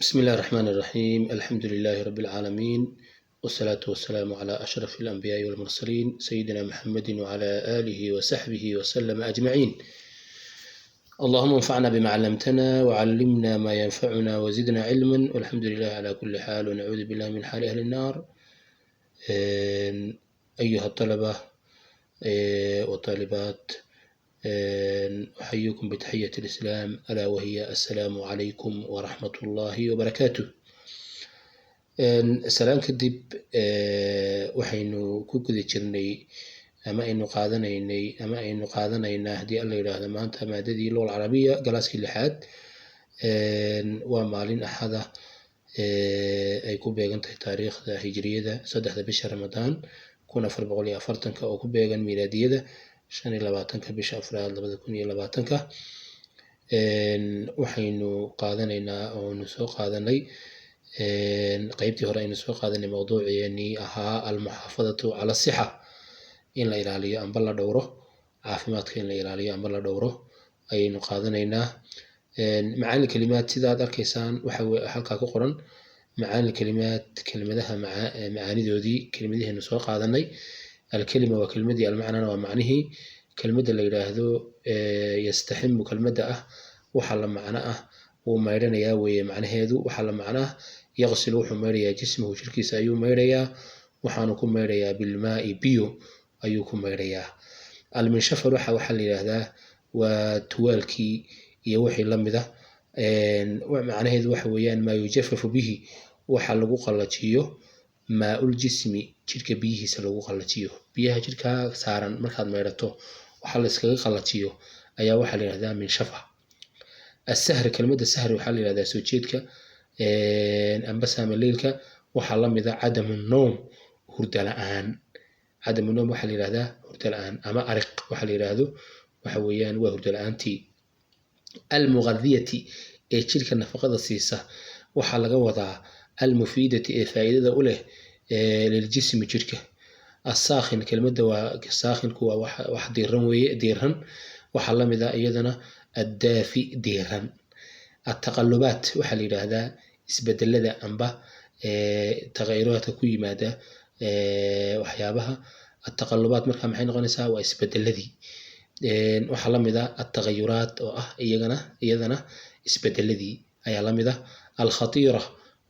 بسم الله الرحمن الرحيم، الحمد لله رب العالمين، والصلاة والسلام على أشرف الأنبياء والمرسلين، سيدنا محمد وعلى آله وصحبه وسلم أجمعين. اللهم انفعنا بما علمتنا وعلمنا ما ينفعنا وزدنا علما، والحمد لله على كل حال، ونعوذ بالله من حال أهل النار. أيها الطلبة والطالبات، أحييكم بتحية الإسلام، ألا وهي السلام عليكم ورحمة الله وبركاته. Salaan kadib, waxaynu ku guda jirnay ama aynu qaadanaynay ama aynu qaadanaynaa, haddii Alla yidhaahdo, maanta maadadii luga alcarabiya, galaaskii lixaad. Waa maalin Axada, ay ku beegan tahay taariikhda hijriyada 3-da bisha Ramadaan 1440-ka, oo ku beegan miilaadiyada 25-ka bisha afraad 2020-ka. Waxaynu qaadanaynaa oonu soo qaadanay qeybtii hore aynu soo qaadanay mawduuceenii ahaa almuxaafadatu cala asixa, in la ilaaliyo amba la dhowro caafimaadka, in la ilaaliyo amba la dhowro ayaynu qaadanaynaa. Macaani kalimaat, sida aad arkaysaan, waxa halkaa ku qoran macaani kalimaat, kelimadaha macaanidoodii, kelimadihiinu soo qaadanay. Alkelima waa kelimadii, almacnana waa macnihii. Kelmadda la yidhaahdo yastaximu, kelmadda ah waxa la macno ah wuu maydhanayaa weeye macnaheedu. Waxaa la macno ah yaqsilu, wuxuu maydhayaa, jismuhu, jirkiisa ayuu maydhayaa, waxaanu ku maydhayaa bilmaai, biyo ayuu ku maydhayaa. Alminshafar waxaa la yidhaahdaa waa tuwaalkii iyo wixii lamida. Macnaheedu waxa weeyaan maa yujafafu bihi, waxa lagu qallajiyo, maaul jismi, jirka biyihiisa lagu qallajiyo. Biyaha jirkaa saaran markaad maydhato waxa la iskaga qallajiyo ayaa waxaa la yidhahdaa minshafa. Asahr, kelmadda sahr waxaa la yihahdaa soo jeedka amba saamaleylka. Waxaa la mida cadamu noom, hurda la-aan. Cadamu noom waxaa la yihahdaa hurda la-aan, ama ariq waxa la yihahdo waxa weeyaan waa hurda la-aantii. Almughadiyati, ee jirka nafaqada siisa, waxaa laga wadaa almufiidati, ee faa'iidada u leh, liljismi, jirka. Asaakhin, kelmadda waa saakhinku, waa wax diiran weeye, diiran. Waxaa la mid ah iyadana addaafi, diiran. Attaqalubaat waxaa la yidhaahdaa isbedelada amba tagayuraadka ku yimaada waxyaabaha. Attaqalubaat marka maxay noqonaysaa? Waa isbedeladii. Waxaa la mid ah attagayuraat, oo ah iyadana isbedeladii ayaa la mid ah. Alkhatiira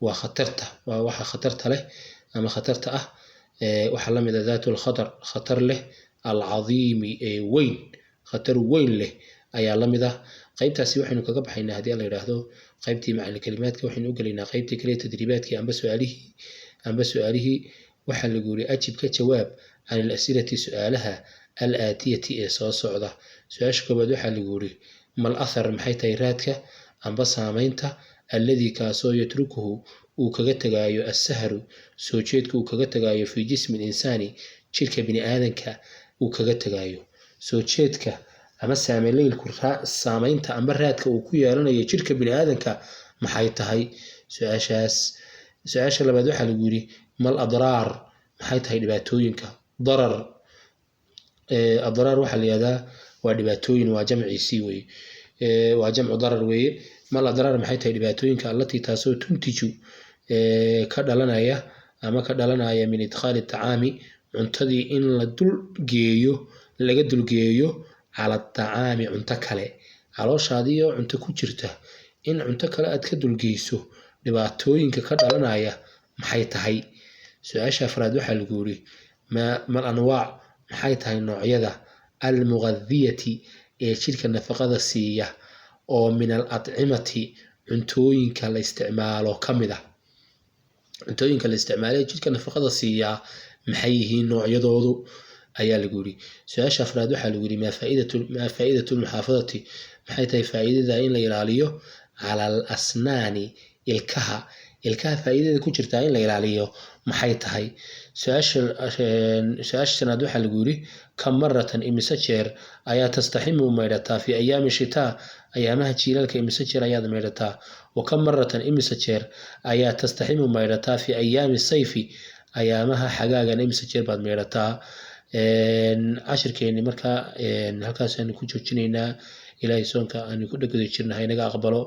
waa khatarta, waa waxa khatarta leh ama khatarta ah. Waxaa la mid ah daatu lkhatar, khatar leh, alcadiimi, ee weyn, khatar weyn leh ayaa la mid ah. Qaybtaasi waxaynu kaga baxaynaa, haddii la yidhaahdo, qaybtii macali kalimaadka. Waxaynu u gelaynaa qaybtii kale, tadriibaadkii amba su-aalihii. Waxaa lagu yiri: ajib, ka jawaab, can alasilati, su-aalaha, alaatiyati, ee soo socda. Su-aasha koobaad waxaa lagu yiri: mal athar, maxay tahay raadka amba saameynta, alladii, kaasoo, yatrukuhu, uu kaga tagaayo, assahru, soo jeedka uu kaga tagaayo, fii jismi linsaani, jirka bini aadanka uu kaga tagaayo soo jeedka ama saameleylku, saameynta amba raadka uu ku yeelanayo jirka bini aadanka maxay tahay? Su-aashaas. Su-aasha labaad waxaa lagu yiri: mal adraar, maxay tahay dhibaatooyinka? Darar, adraar waxaa la yihahdaa waa dhibaatooyin, waa jamciisii weye, waa jamcu darar weeye. Mal adraar, maxay tahay dhibaatooyinka, allatii, taasoo, tuntiju, ka dhalanaya ama ka dhalanaya, min idkhaali tacaami, cuntadii in la dul geeyo, laga dulgeeyo, cala tacaami, cunto kale, calooshaadiioo cunto ku jirta in cunto kale aad ka dulgeyso, dhibaatooyinka ka dhalanaya maxay tahay? Su-aasha afraad waxaa lagu yiri: mal anwaac, maxay tahay noocyada, almughadiyati, ee jirka nafaqada siiya, oo min al atcimati, cuntooyinka la isticmaalo ka mid ah? Cuntooyinka la isticmaalo ee jirka nafaqada siiyaa maxay yihiin noocyadoodu, ayaa lagu yiri. Su-aasha afraad waxaa lagu yiri: maa faaidatu lmuxaafadati, maxay tahay faa'iidada in la ilaaliyo, cala al asnaani, ilkaha, ilkaha faa'iidada ku jirtaa in la ilaaliyo maxay tahay? Su-aasha shanaad waxaa lagu yiri: kam maratan, imise jeer ayaa, tastaximu, maydhataa, fi ayaami shitaa, ayaamaha jiilaalka imise jeer ayaad maydhataa? Wa kam maratan, imise jeer ayaa, tastaximu, maydhataa, fi ayaami sayfi, ayaamaha xagaagana imise jeer baad maydhataa? Cashirkeeni markaa halkaasaynu ku joojinaynaa. Ilaahay soonka aanu ku dhegada jirna ha inaga aqbalo.